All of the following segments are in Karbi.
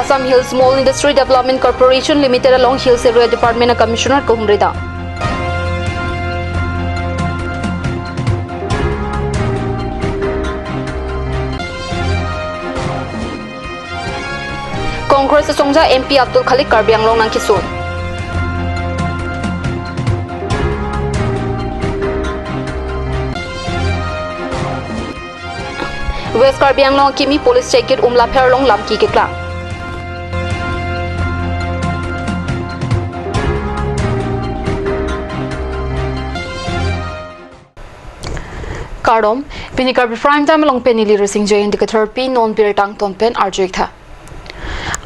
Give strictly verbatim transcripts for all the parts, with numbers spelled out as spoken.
Assam Hill Small Industry Development Corporation Limited along Hills Area Department a Commissioner kahumri dam. Congress asongja M P Abdul Khalik Karbi Anglong nangkesun. West Karbi Anglong kimi police check gate Umlapher along lamki keklang. Kardom, pini Karbi Prime Time along pen neli Rising Jain diketherpi non birta angton pen arju-ik tha.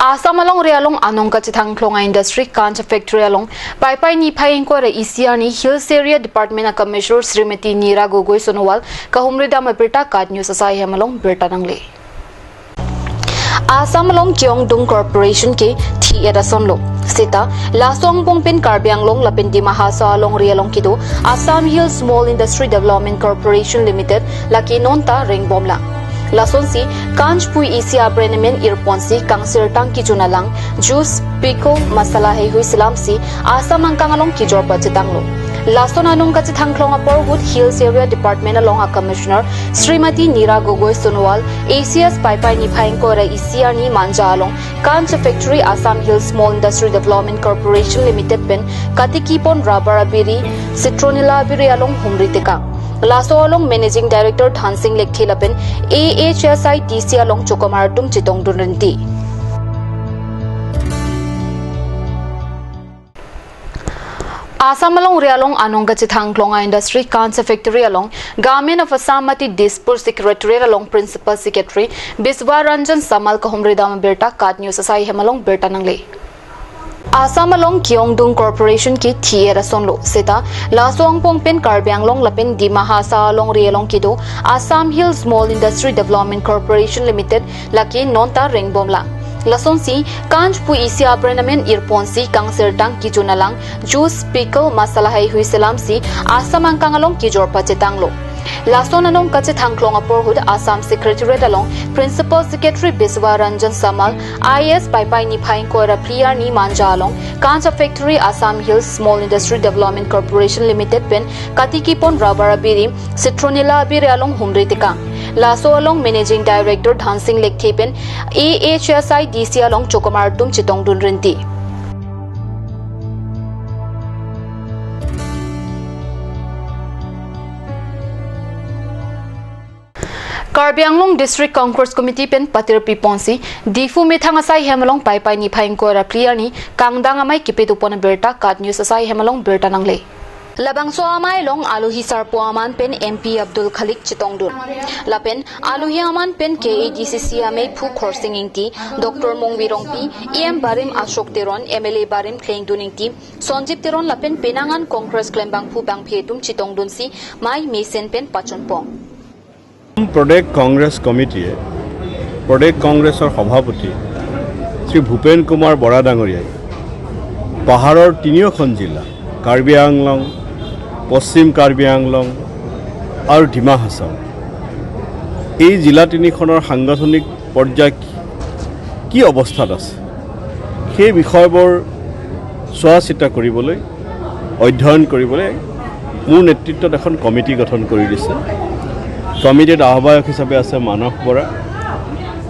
Assam alongri along anong kachethang klong a industry Kanch factory along Paipai niphai ingkoi ra isi arni Hills Area Department a Commissioner Srimati Neera Gogoi Sonowal kahumri dam abirta KAT News asai hem along birta nangle. Assam along Kiyongdung Corporation ke thi-et asonlo. Seta, laso angbong pen Karbi Anglong lapen Dima Hasao alongri along kedo Assam Hill Small Industry Development Corporation Limited lake nonta rengbomlang. Lasonsi, Kanch pu isi a brand amen irponsi kangsirtang kejun alang, juice, pickle, masala heihui selamsi Assam angkang along kejor pachetanglo. Lason anong kachethang klong apor ahut Hills Area Department along a Commissioner Srimati Neera Gogoi Sonowal A C S Paipai niphai ingkoi ra isi arni Manja along Kanch factory Assam Hill Small Industry Development Corporation Limited pen katikipon rubber abiri, citronella abiri along humri tekang. Laso along Managing Director Dhansing Lekthe lapen A H S I D C along chokomar atum chetongdun rinti. Assam alongri along anong kachethang klong a industry Kanch factory along Government of Assam mate Dispur Secretariat along Principal Secretary Biswa Ranjan Samal kahumri dam abirta KAT News asai hem along birta nangle. Assam along Kiyongdung Corporation ke thi-et asonlo. Seta, laso angbong pen Karbi Anglong lapen Dima Hasao alongri along kedo Assam Hill Small Industry Development Corporation Limited lake nonta rengbomlang. Lasonsi, Kanch pu isi a brand amen irponsi kangsirtang kejun alang, juice, pickle, masala heihui selamsi Assam angkang along kejor pachetanglo. Lason anong kachethang klong apor ahut Assam Secretariat along Principal Secretary Biswa Ranjan Samal, I A S Paipai niphai ingkoi ra phli arni Manja along Kanch factory Assam Hill Small Industry Development Corporation Limited pen katikipon rubber abiri, citronella abiri along humri tekang. Laso along Managing Director Dhansing Lekthe pen A H S I D C along chokomar atum chetongdun rinti. Karbi Anglong District Congress Committee pen patir piponsi Diphu methang asai hem along Paipai niphai ingkoi ra phli arni kangdang amei kepedopon abirta KAT News asai hem along birta nangle. Labangso amei along alohi sarpo aman pen M P Abdul Khalik chetongdun. Lapen alohi aman pen K A D C C ameiphu Khorsing Ingti, Doctor Mongvi Rongpi, E M barim Ashok Teron, M L A barim Klengdun Ingti, Sonjib Teron lapen penang an Congress klembangphu bangphi atum chetongdunsi mei mesen pen pachonpon. Pradesh কংগ্ৰেছ কমিটিয়ে, প্ৰদেশ কংগ্ৰেছৰ সভাপতি শ্ৰী ভূপেন কুমাৰ বৰা ডাঙৰীয়াই পাহাৰৰ তিনিওখন জিলা, কাৰ্বি আংলং, পশ্চিম কাৰ্বি আংলং আৰু ডিমা হাছাও, এই জিলা তিনিখনৰ সাংগঠনিক পৰ্যায় কি, কি অৱস্থাত আছে, সেই বিষয়বোৰ চোৱা চিতা কৰিবলৈ, অধ্যয়ন কৰিবলৈ মোৰ নেতৃত্বত এখন কমিটি গঠন কৰি দিছে। কমিটিত আহ্বায়ক হিচাপে আছে মানস বৰা,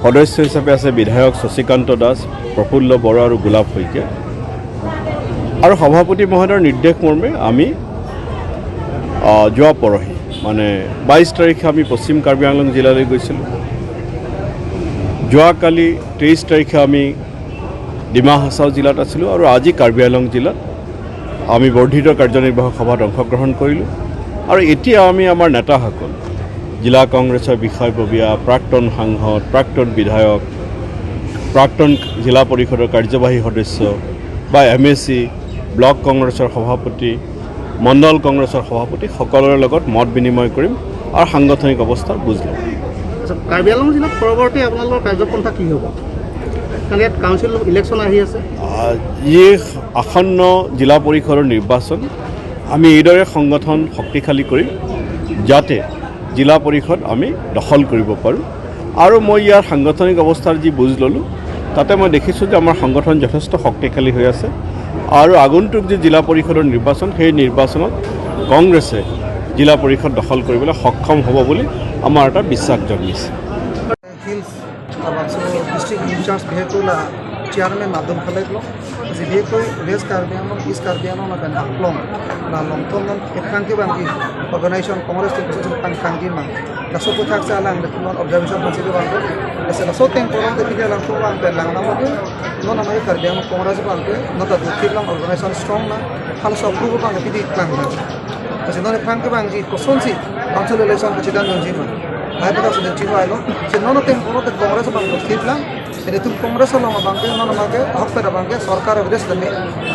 সদস্য হিচাপে আছে বিধায়ক শশীকান্ত দাস, প্ৰফুল্ল বৰা আৰু গোলাপ শইকীয়া। আৰু সভাপতি মহোদয়ৰ নিৰ্দেশ মৰ্মে আমি, আহ, যোৱা পৰহি, মানে বাইছ তাৰিখে আমি পশ্চিম কাৰ্বি আংলং জিলালৈ গৈছিলোঁ। যোৱাকালি তেইছ তাৰিখে আমি ডিমা হাছাও জিলাত আছিলোঁ আৰু আজি কাৰ্বি আংলং জিলাত আমি বৰ্ধিত কাৰ্যনিৰ্বাহক সভাত অংশগ্ৰহণ কৰিলোঁ। আৰু এতিয়া আমি আমাৰ নেতাসকল, জিলা কংগ্ৰেছৰ বিষয়ববীয়া, প্ৰাক্তন সাংসদ, প্ৰাক্তন বিধায়ক, প্ৰাক্তন জিলা পৰিষদৰ কাৰ্যবাহী সদস্য বা এম এ চি, ব্লক কংগ্ৰেছৰ সভাপতি, মণ্ডল কংগ্ৰেছৰ সভাপতি সকলোৰে লগত মত বিনিময় কৰিম আৰু সাংগঠনিক অৱস্থা বুজ ল'ম। আচ্ছা, কাৰ্বি আংলং জিলাত পৰৱৰ্তী আপোনালোকৰ কাৰ্যপন্থা কি হ'ব? কাৰণ ইয়াত কাউন্সিল ইলেকশ্যন আহি আছে। আহ, যি আসন্ন জিলা পৰিষদৰ নিৰ্বাচন আমি এইদৰে সংগঠন শক্তিশালী কৰিম, যাতে জিলা পৰিষদ আমি দখল কৰিব পাৰোঁ। আৰু মই ইয়াৰ সাংগঠনিক অৱস্থাৰ যি বুজ ল'লোঁ, তাতে মই দেখিছোঁ যে আমাৰ সংগঠন যথেষ্ট শক্তিশালী হৈ আছে আৰু আগন্তুক যি জিলা পৰিষদৰ নিৰ্বাচন, সেই নিৰ্বাচনত কংগ্ৰেছে জিলা পৰিষদ দখল কৰিবলৈ সক্ষম হ'ব বুলি আমাৰ এটা বিশ্বাস জন্মিছে। Hills, labangso district in charge bihek la chairman madum khalek lo. Jibihek West Karbi Anglong, East Karbi Anglong lapen Haflong, la Longthom non ephrang kevangji organization Congress atum kosonsi pangkangji ma, laso aputhak si alanglitum non observation aphansi kevang do. Lasi laso ateng kolong te pide alangtum vang pen lang nang madu, non amai Karbi Anglong Congress vang ke, non ta dukit lang organization strong na, halaso approve vang ke pidi klang na. Lasi non ephrang kevangji kosonsi council election kachedam dunji ma, lahai aputhak si dunji ma lo. Si non ateng kolong te Congress vang dukit lang. Ilitum Congress along abang ke, non abang ke, ahokpet abang ke, sorkar avedet sitame,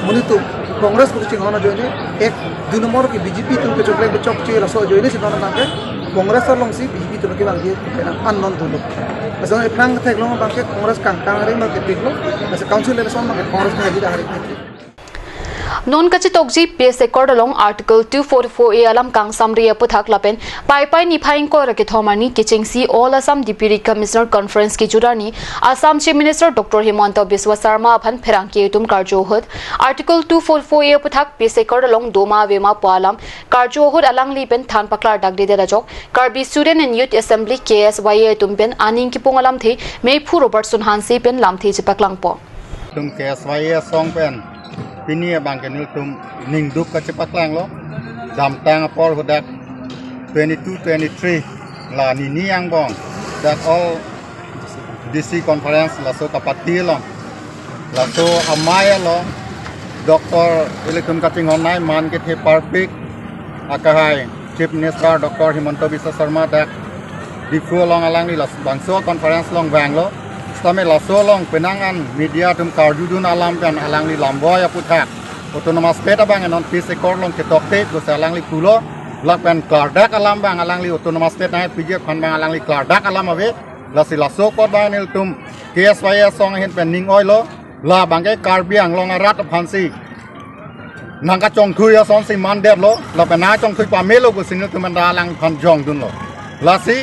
monit atum Congress pu kachinghon ajoine, ek, dui nombor ke B J P atum kechokle kechokche laso ajoine si non abang ke, Congress alongsi B J P atum kevangji, an non dolo. Laso ephrang theklong abang ke, Congress kangkang ring abang ke piklo, laso council election abang ke Congress ke hadi hari. Non kachetokji Peace Accord along Article two forty-four A alam kangsamri aputhak lapen Paipai niphai ingkoi ra kethom arni kechengsi All Assam Deputy Commissioner Conference kejut arni Assam Chief Minister Doctor Himanta Biswa Sarma aphan pherangke atum karju ahut Article two forty-four A aputhak Peace Accord along doma avema pu alam karju ahut alangli pen than paklardakdedet ajok Karbi Student and Youth Assembly, K S Y A atum pen aning kipung alamthe Meiphu Robertson Hanse pen lamthe chepaklangpo. Tum K S Y A asong pen pini abang ke nelitum ningduk kachepaklanglo. Damtang apor hadak twenty-two twenty-three la nini angbong dak All D C Conference laso kapati along, laso amei along Doctor ilitum kachinghon nai man kethe parpik akehai Chief Minister Doctor Himanta Biswa Sarma dak Diphu along alangli labangso conference along vanglo. Sitame laso along penang an media atum karjudun alam pen alangli lamboi aputhak Autonomous State abang non Peace Accord along chetokte pusi alangli pulo. Lapen klardak alam abang alangli Autonomous State nangpiji aphan abang alangli klardak alam ave. Lasi laso apot abang nelitum K S Y A asong ahin pen ning oilo. Labang ke Karbi Anglong arat aphansi nangkachongthui asonsi mandetlo, lapen nangkachongthui pamelo pusi nelitum anta alangphan jongdunlo. Lasi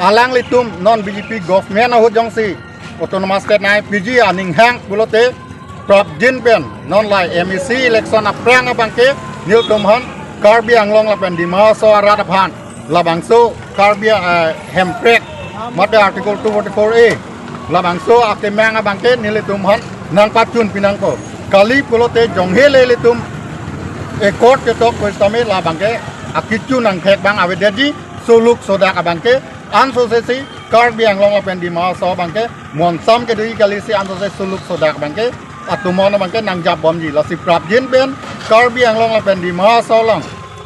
alanglitum non B J P government ahut jongsi Autonomous State nangpiji aning hang pulote prapjin pen non la M A C election aphrang abang ke nelitum aphan Karbi Anglong lapen Dima Hasao arat aphan labangso Karbi, eh, hemprek mate Article two forty-four A labangso akemang abang ke nelitum aphan nangpachun pinangpo. Kali pulote jonghe le ilitum accord ketok pusitame labang ke akichu nangthek abang avedetji, suluk sodak abang ke ansose si Karbi Anglong lapen Dima Hasao abang ke monsam kedo-i kali si ansose suluk sodak abang ke atomon abang ke nangjapbomji. Lasi prapjin pen Karbi Anglong lapen Dima Hasao along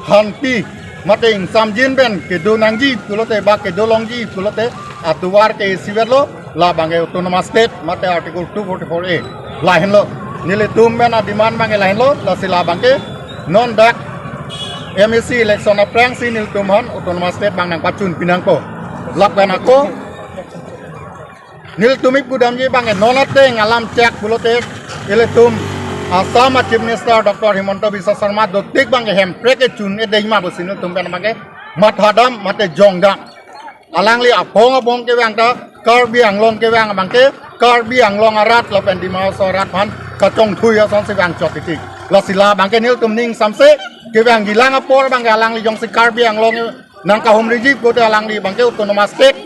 hanpi mate ingsamjin pen kedo nangji pulote ba kedo longji pulote atovar ke isivetlo, labang ke Autonomous State mate Article two forty-four A. Lahenlo, nelitum pen ademand abang ke lahenlo. Lasi labang ke non dak M A C election aphrangsi nelitum aphan Autonomous State abang nangpachun pinangpo. Lapen ako nelitum ipudamji abang ke non ateng alam chak pulote ilitum Assam a Chief Minister Doctor Himanta Biswa Sarma dotik abang ke hemprek kechun-edetji ma pusi nelitum pen abang ke mathadam mate jongdam. Alangli apong apong kevang ta Karbi Anglong kevang abang ke Karbi Anglong arat lapen Dima Hasao arat aphan kachongthui asonsi vangchot titi. Lasi labang ke nelitum ning samse kevangjilang apor abang ke alangli jongsi Karbi Anglong nangkahumriji pulote alangli abang ke Autonomous State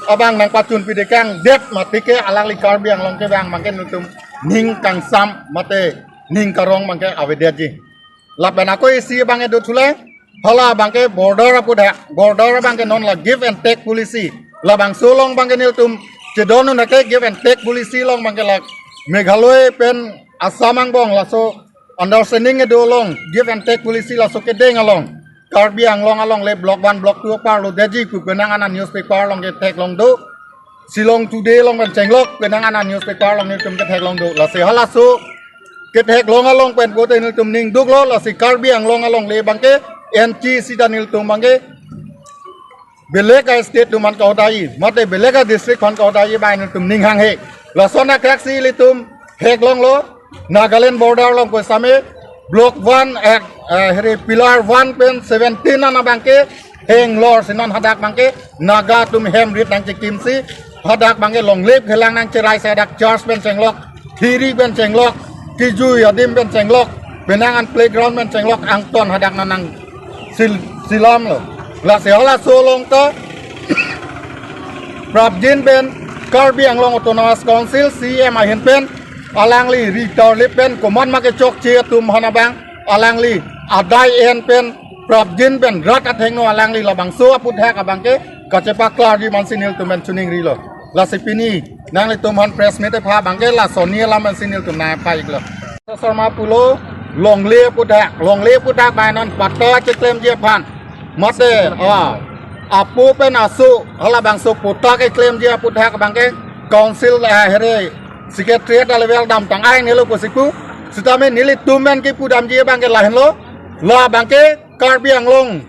abang nangpachun pidekangdet mati ke alangli Karbi Anglong kevang abang ke nelitum ning kangsam mate ning karong abang ke avedetji. Lapen ako isi abang ke do thule, hala abang ke border aputhak, border abang ke non la give and take policy. Labangso along abang ke nelitum chedondun ke give and take policy along abang ke la Meghalaya pen Assam angbong laso understanding kedo along give and take policy laso kedeng along Karbi Anglong along le block one, block two apar lodetji pu penang an newspaper along ketheklong do. Shillong Today along pen chenglok penang an newspaper along nelitum ketheklong do. Lasi halaso ketheklong along pen pulote nelitum ningduklo, lasi Karbi Anglong along le abang ke N C C ta nelitum abang ke belek a state atum aphan kahodai mate belek a district aphan kahodai abang nelitum ning hanghe. Lason akhak si ilitum theklonglo, Nagaland border along pusitame block one ek, eh, heri pillar one pen seventeen an abang ke henglor si non hadak abang ke Naga atum hem rit nangchekimsi Hadak abangke longle phelang nangcherai si hadak church pen chenglok, thiri pen chenglok, kejui adim pen chenglok, penang an playground pen chenglok, angton hadak nang sil, silam lo. Lasi halaso along ta prapjin pen Karbi Anglong Autonomous Council C E M ahin pen alangli ri tarlip pen komat ma kechokche atum aphan abang alangli adai en pen prapjin pen rat athengno alangli labangso aputhak abangke kachepaklarji mansi nelitum pen chiningrilo. Lasi pini nanglitum aphan press meet epha abangke lasoni alam mansi nelitum nangpha-iklo. Sharma pulo longle aputhak, longle aputhak bai non patta cheklemji aphan mate, ah, apo pen aso halabangso patta keklemji aputhak abangke council, ah, here secretariat level damtang ai nelo pusi pu. Sitame nelitum pen kepudamji abangke lahenlo. La abangke Karbi Anglong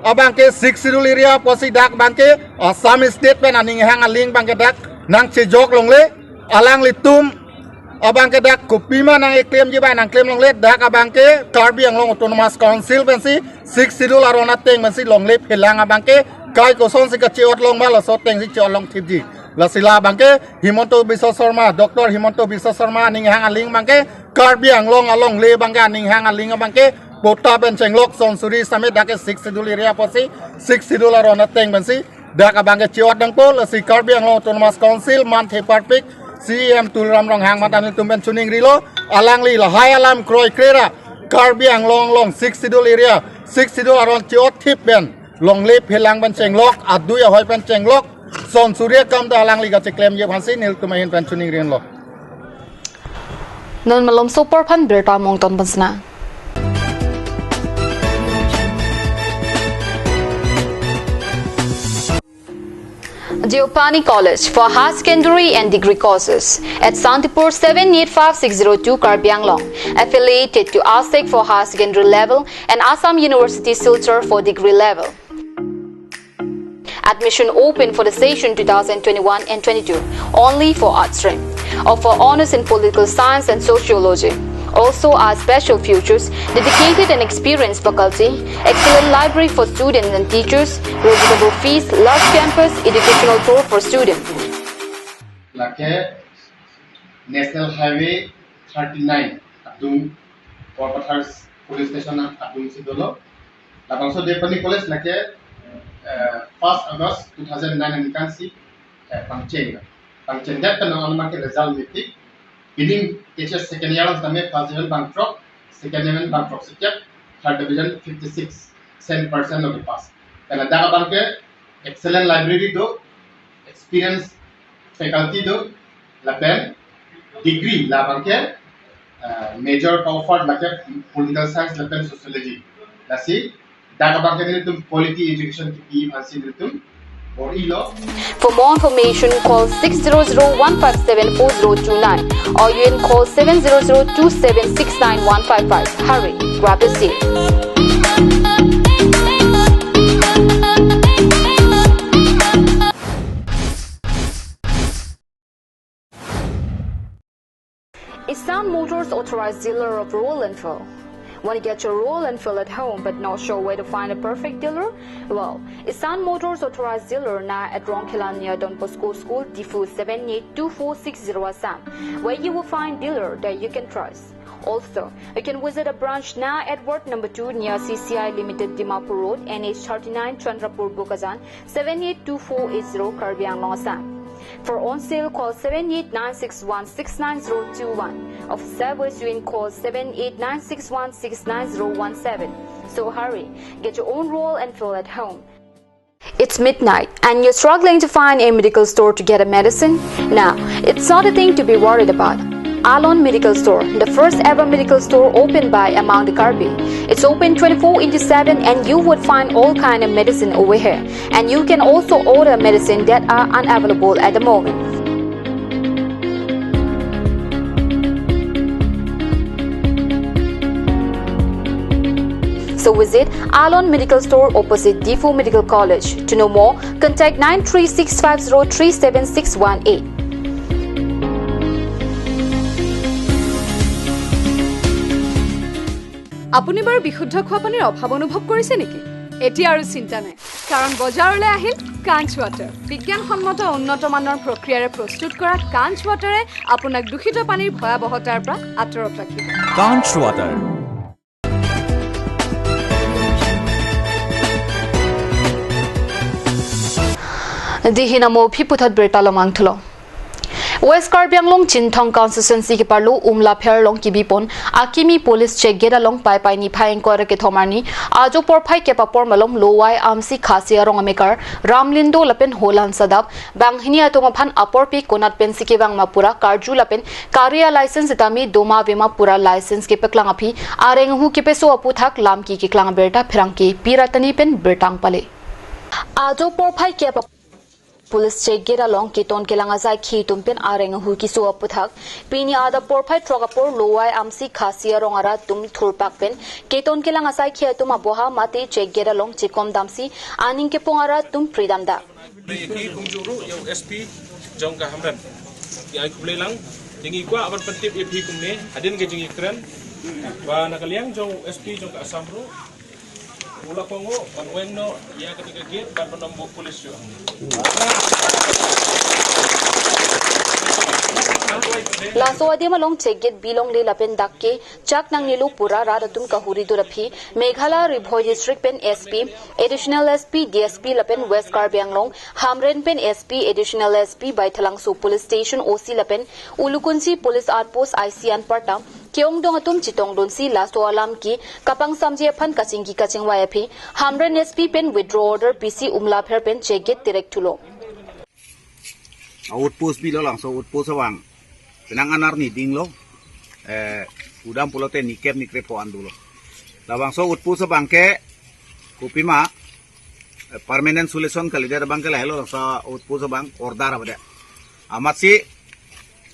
abangke Sixth Schedule area pusi dak abangke Assam State pen aning hang aling abangke dak nangchejok longle, alanglitum abangke dak kopima nang-eklemji bai nangklem longle, dak abangke Karbi Anglong Autonomous Council pensi Sixth Schedule aron ateng pensi longle phelang abangke kai kosonsi kache-ot long ma laso atengsi che-ot long thipji. Lasi la abangke Himanta Biswa Sharma, Doctor Himanta Biswa Sharma aning hang aling abangke Karbi Anglong alongle abangke aning hang aling abangke patta pen chenglok son suri same dak ke Sixth Schedule area pusi Sixth Schedule aron ateng pensi dak abangke che-ot nangpo. Lasi Karbi Anglong Autonomous Council manthe parpik C E M Tuliram Ronghang mate nelitum pen chiningrilo, alangli lahai alam kroikre ra Karbi Anglong along Sixth Schedule area, Sixth Schedule aron che-ot thip pen longle phelang pen chenglok, adui ahoi pen chenglok, son suri akam ta alangli kacheklemji aphansi nelitum ahin pen chiningri-enlo. Non malom sopor aphan birta mongton pansna. Deopani College for higher secondary and degree courses at Santipur seven eight five six zero two Karbi Anglong, affiliated to ASEC for higher secondary level and Assam University Silchar for degree level. Admission open for the session two thousand twenty-one and twenty-two, only for arts stream. Offer honours in political science and sociology. Also, our special features: dedicated and experienced faculty, excellent library for students and teachers, reasonable fees, large campus, educational tour for students. Lake National Highway thirty-nine adung, Borpathar Police Station adungsi dolo. Labangso Deopani College lake, eh, first August two thousand nine aningkansi, eh, pangcheng. Pangchengdet pen non anke result metik. Pining H S second year along tame first division bang throk, second division bang throksi kep, third division fifty-six percent lo kepass. Pen ladak abangke excellent library do, experienced faculty do, lapen degree labangke, uh, major ka-offer lake political science lapen sociology. Lasi dak abangke nelitum quality education kipi aphansi nelitum bor-ilo. For more information, call six zero zero one five seven four zero two nine, or you can call seven zero zero two seven six nine one five five. Hurry, grab the seat. Isan Motors, authorized dealer of Royal Enfield. Want to get your Royal Enfield at home but not sure where to find a perfect dealer? Well, Isan Motors, authorized dealer now at Rongkhela near Don Bosco School, Diphu, seven eight two four six zero Assam, where you will find dealer that you can trust. Also, you can visit a branch now at Ward number two near C C I Limited, Dimapur Road, N H thirty-nine, Chandrapur, Bokajan, seven eight two four eight zero, Karbi Anglong, Assam. For on sale, call seven eight nine six one six nine zero two one. Of service, you can call seven eight nine six one six nine zero one seven. So hurry, get your own Royal Enfield at home. It's midnight and you're struggling to find a medical store to get a medicine? Now, it's not a thing to be worried about. Alon Medical Store, the first ever medical store opened by among the Karbi. It's open twenty-four into seven and you would find all kind of medicine over here. And you can also order medicine that are unavailable at the moment. So visit Alon Medical Store opposite Diphu Medical College. To know more, contact nine three six five zero three seven six one eight. আপুনি বাৰু বিশুদ্ধ খোৱা পানীৰ অভাৱ অনুভৱ কৰিছে নেকি? এতিয়া আৰু চিন্তা নাই। কাৰণ বজাৰলৈ আহিল কাঞ্চ ৱাটাৰ। বিজ্ঞানসন্মত উন্নত মানৰ প্ৰক্ৰিয়াৰে প্ৰস্তুত কৰা কাঞ্চ ৱাটাৰে আপোনাক দূষিত পানীৰ ভয়াৱহতাৰ পৰা আঁতৰত ৰাখিব। কাঞ্চ water. Dei hin amo aphi puthot birta lomang thulo. West Karbi Anglong Chinthong constituency keparlo Umlapher along kebipon akimi police check gate along Paipai niphai ingkoi ra kethom arni ajo porphai kep apor malom Lowai Amsi Khasi arong amekar Ramlindo lapen Holan Sadap banghini atum aphan apor pi konat pensi kevang ma pura karju lapen kari a license sitame doma avema pura license kepaklang aphi areng ahu kepeso aputhak lam ke keklang birta pherangke Pi Ratani pen birta pale. Ajo porphai kep police check gate along keton kelang asaikhi atum pen areng ahu keso aputhak pini adap porphai throk apor Lowai Amsi Khasi arong arat atum thurpak pen keton kelang asaikhi atum aboha mate check gate along chekom damsi aning kepong arat atum pridam da. Eki kumjuru ya S P jong ka Hamren. Ya ai kumle lang, jingikwa aban pantip ya phi kumne, adin ke jingikren. Ba na kaliang jong S P jong ka Assam ru. Ula kongo, ban weng no, ya ketika gate, ban penom bu police yo. Laso adim along check gate bilongle lapen dak ke chak nangnelo pura rat atum kahuri dur aphi Meghalaya Ri Bhoi District pen S P, Additional S P, D S P lapen West Karbi Anglong Hamren pen S P, Additional S P, Baithalangso Police Station O C lapen Ulukunchi Police Outpost I C anparta ke-ongdung atum chetongdunsi laso alam ke kapangsamji aphan kachingki kachingvai aphi Hamren S P pen withdraw order pisi Umlapher pen check gate tirek thulo. Outpost bilo, labangso outpost abang penang an arni dinglo, eh, udam pulote nikep nikrepho an dolo. Labangso outpost abang ke kopima, eh, permanent solution kalidet abang ke lahelo, labangso outpost abang order avedet. Amatsi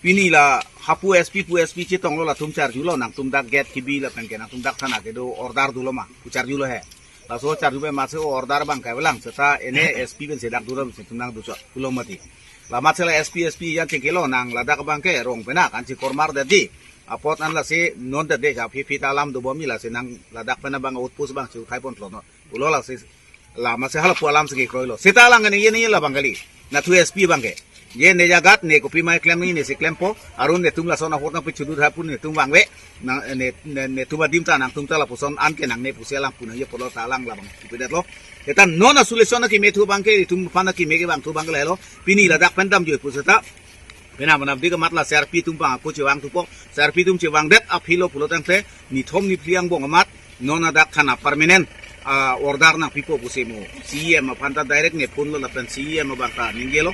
pini la hapu S P pu S P chetonglo, latum charjulo, nangtum dak gate kebi lapen ke nangtum dak thana kedo order dolo ma pu charjulo he. Laso charju pen amatsi order abang kaibelang seta ene S P pensi dak dura pensi tum nangduchot pulo mati. La amatsi la S P S P yan chingkelo, nang ladak abang ke rong penak ansi kormar dadi. Apot an lasi non dadi ja phi phi ta alam dobom mi, lasi nang ladak pen abang outpost abang si uthai pon tlo no. Pulo lasi la amatsi hala pu alam si kroilo. Seta lang ne ye ne ye labang kali. Nathu S P abang ke. Ye ne jagat ne kopima klem ni ne si klempo. Arun netum lason ahut nangpichudu tha pu netum vangve. Na ne, ne, netum adim ta nangtum ta lapuson an ke nangne pusi alam pu nangji pulo ta alang labang kipedetlo. Eta non a solution akeme thu abang ke, itum aphan akeme kevang thu abang ke lahelo. Pini ladak pen damjoi pu seta. Pena manam di kemat la C R P atum abang ako chevang thupo. C R P atum chevangdet aphi lo pulo tangte nithom niphli angbong amat non adak thana permanent, ah, order nangpipo pusi mo C E M aphan ta direct ne phone lo lapen C E M abang ta ningjelo.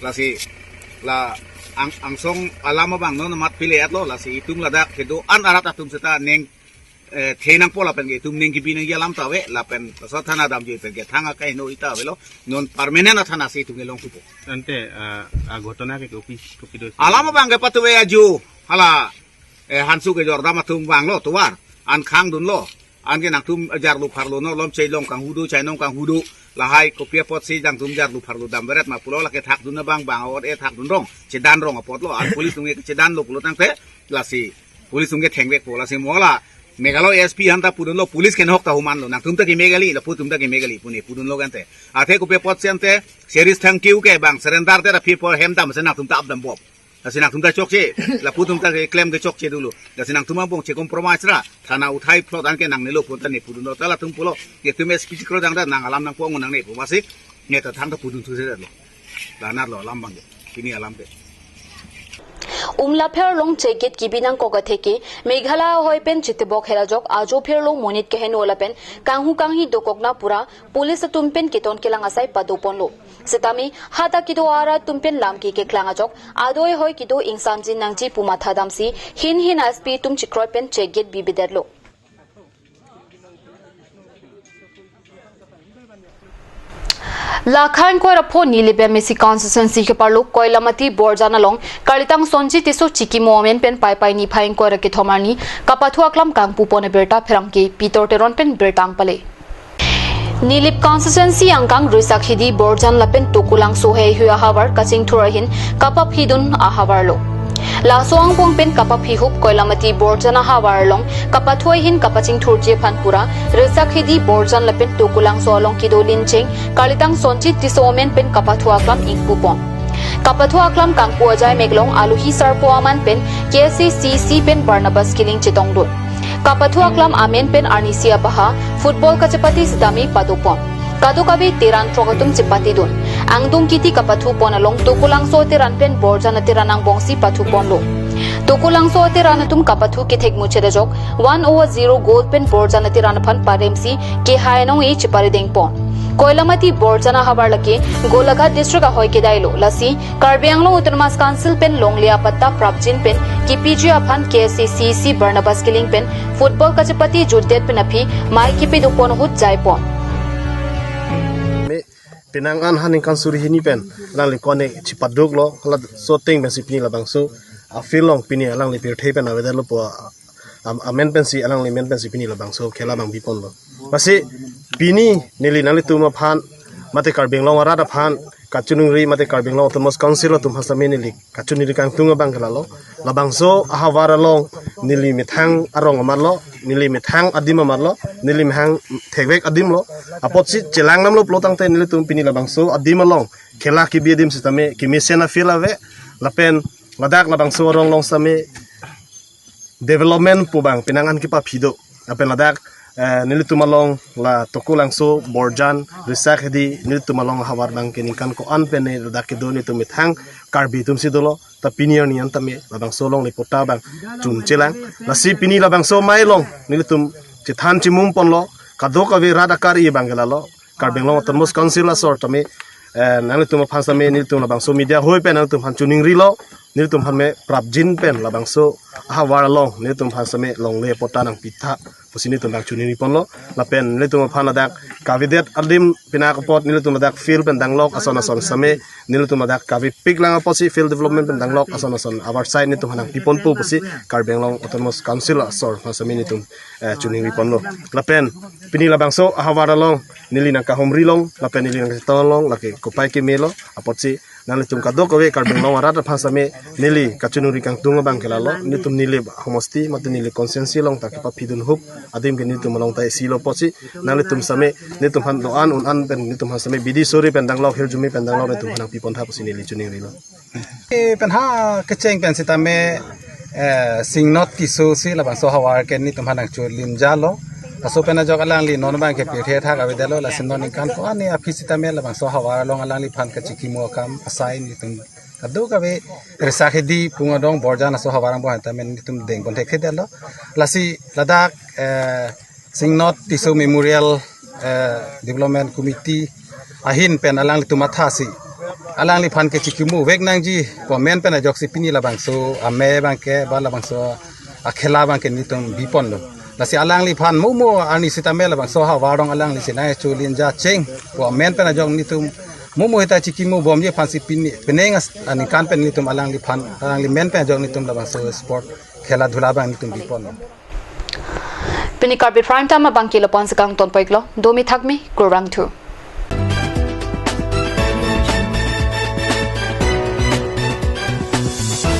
Lasi la ang, angsong alam abang non amat pile atlo, lasi itum ladak kedo an arat atum seta neng, eh, the nangpo lapen ke itum neng kebi nangji alam ta ave lapen laso thana damjoi pen ke thang akai no ita avelo, non permanent athana si itum kelong thupo. Ante, ah, a ghotona ke kopi, kopi do? Alam abang ke patuve ajo hala, eh, hansu kejor dam atum vanglo tovar, an khangdunlo, an ke nangtum jarlo pharlo no, lom chelong kanghu do, chainong kanghu do, lahai kopi apotsi nangtum jarlo pharlo damveret ma pulo, lake thakdun abang bang or e thakdun rong, chedan rong apotlo, an police atum ke chedanlo pulo tangte, lasi police atum ke thengvekpo, lasi mo la Meghalaya S P aphan ta pudunlo, police ke nok ta humanlo, nangtum ta keme kali, lapu atum ta keme kali pune pudunlo kante. Athe kopi apotsi ante, series thang kiu ke bang surrender te ra phi por hem dam se nangtum ta ap dambom. Lasi nangtum ta chokche, lapu atum ta keklem ke chokche dolo. Lasi nangtum angbong che compromise ra, thana uthai phlot an ke nangnelo pu ta ne pudunlo, ta latum pulo, ke tum S P chikro jang ta nang alam nangpo angu nangne pu masi, ne ta thang ta pudun thu se lo. Lanar lo alam abang ke, pini alam ke. Umlapher along check gate kebi nangkok atheke, Meghalaya ahoi pen chitebok hel ajok, ajo apherlo monit keheno lapen, kanghu kanghi dokok na pura, police atum pen keton kelang asai padoponlo. Setame, hadak kedo arat atum pen lam ke keklang ajok, adoi hoi kedo ingsamjin nangji pu matha damsi, hin hin S P atum chikroi pen check gate bibidetlo. Lakha ingkoi ra pho Nilip M A C constituency keparlo Koilamati Borjan along, Kalitang Sonji Tisso chikimo amen pen Paipai niphai ingkoi ra kethom arni, kapathu aklam kangpupon abirta pherangke Peter Teron pen birta pale. Nilip constituency angkang Risakhidi, Borjan lapen Tokulangso heihui ahavar kachingthur ahin kapaphidun ahavar lo. Laso angbong pen kapaphihup Koilamati Borjan ahavar along kapathu ahin kapachingthurji aphan pura Risakhidi Borjan lapen Tokulangso along kedo lincheng Kalitang Sonjit Tisso amen pen kapathu aklam ingpupon. Kapathu aklam kangpu ajai meklong aluhi sarpo aman pen K S A C C pen Barnabas Killing chetongdun. Kapathu aklam amen pen arnisi abaha football kachepate sitame padopon. Kadokave teran throk atum chepatedun. Angdung kiti kapathupon along Tokulangso teran pen Borjan teran angbongsi pathuponlo. Tokulangso teran atum kapathu kethek muchedajok one over zero goal pen Borjan teran aphan paremsi kehai nong-e cheparidengpon. Koilamati Borjan ahavar lake Golaghat district ahoi kedailo. Lasi Karbi Anglong Autonomous Council pen longle apatta prapjin pen kipiji aphan K S A C C Barnabas Killing pen football kachepate jutdet pen aphi mai kipidopon ahut jaipon. Me penang an ha ningkan suri hini pen alangli kone chipaduklo, hala soteng pensi pini labangso a-field along pini alangli pirthe pen avedetlo pu a-, am-, amen pensi alangli men pensi pini labangso khela abang biponlo. Lasi pini neli nanglitum aphan mate Karbi Anglong arat aphan kachiningri mate Karbi Anglong Autonomous Council atum aphan sitame neli kachiningri kangtung abang ke lalo. Labangso ahavar along neli methang arong amatlo, neli methang adim amatlo, neli methang thekvek adimlo. Apotsi chelang namlo pulo tangte nelitum pini labangso adim along khela kebi adim sitame kemesen a-field ave, lapen ladak labangso arong along sitame development pu abang penang an kepaphi do. Lapen ladak, eh, nelitum along la Tokulangso, Borjan, Risakhidi, nelitum along ahavar abang ke ningkan ko-an pen ne ladak kedo nelitum methang Karbi atumsi dolo. Ta pini arni an tame labangso alongle patta abang chunchelang. Lasi pini labangso amei along nelitum chethan chimumponlo, kadokave rat akari abang ke lalo. Karbi Anglong Autonomous Council asor tame, eh, nanglitum aphan sitame nelitum labangso media hoi pen nanglitum aphan chiningrilo, nelitum aphan me prapjin pen labangso ahavar along nelitum aphan sitame longle patta nangpitha pusi nelitum abang chiningriponlo. Lapen nelitum aphan ladak kavedet adim pinak apot nelitum ladak field pen danglok ason ason sitame nelitum ladak kavepiklang apotsi field development pen danglok ason ason avar side nelitum aphan nangpiponpo pusi Karbi Anglong Autonomous Council asor aphan sitame nelitum, eh, chiningriponlo. Lapen pini labangso ahavar along neli nangkahumri long lapen neli nangchetong long lake kopai kemelo apotsi nanglitum kadokave Karbi Anglong arat aphan sitame neli kachiningri kangtung abang ke lalo, nelitum Nilip homosti mate Nilip constituency along ta kepaphidun hup adim ke nelitum along ta isi lo apotsi nanglitum sitame nelitum aphan do-an un-an pen nelitum aphan sitame bidi suri pen danglok hirjume pen danglok nelitum aphan nangpipontha pusi neli chiningrilo. Eh, pen ha kecheng pen sitame, eh, Singnot Tisso si labangso ahavar ke nelitum aphan nangcholinjalo. Laso pen ajok alangli non abang ke pirthe thak avedetlo, lasi non ningkan ko-an ne aphi sitame labangso ahavar along alangliphan kachikimo akam asai nelitum kadokave Risakhidi Pungdong Borjan laso ahavar angbong tame nelitum dengpon thekthedetlo. Lasi ladak, eh, Singnot Tisso Memorial, eh, Development Committee ahin pen alanglitum mathasi alangliphan kachikimo vek nangji pu amen pen ajoksi pini labangso amei abang ke ba labangso akhela abang ke nelitum biponlo. Lasi alangliphan mo mo arni sitame labangso ahavar along alangli si nangcholinja cheng pu amen pen ajok nelitum mo mo hita chikimobomji aphansi pini penang as-, aningkan pen nelitum alangliphan alangli men pen ajok nelitum labangso sport khela dhula abang nelitum biponlo. Pini Karbi Prime Time abang ke lapu-an si kangtonpon-iklo, domi thakmi, kurvangthu.